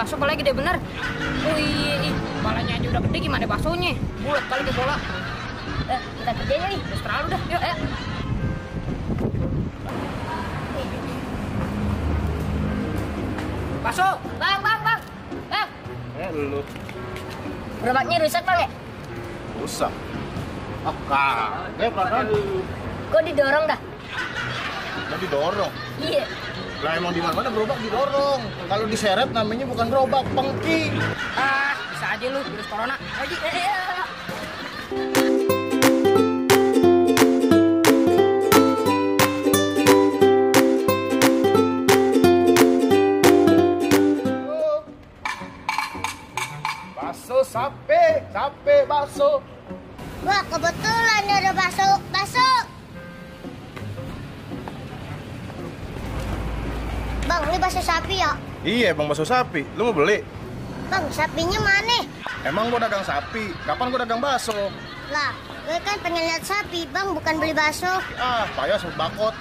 bakso kepalanya gede bener. Wih, kepalanya aja udah gede, gimana baksonya? Bulat kali ke bola. Kita kerjain nih, terus terlalu dah. Yuk, ayo. Bakso, bang. Lu Gerobaknya rusak bang ya? rusak. Kan? Kok didorong dah? Mau didorong. Iya. Lah emang di mana gerobak didorong. Kalau diseret namanya bukan gerobak, pengki. Bisa aja lu, virus corona. Ayo. Bakso sape bakso. Wah, kebetulan ada bakso. Bang, ini bakso sapi ya? Iya, Bang, bakso sapi. Lu mau beli? Bang, sapinya mana? Emang gua dagang sapi. Kapan gua dagang bakso? Lah, gue kan pengen lihat sapi, bang, bukan beli bakso. Payah sebut bakot.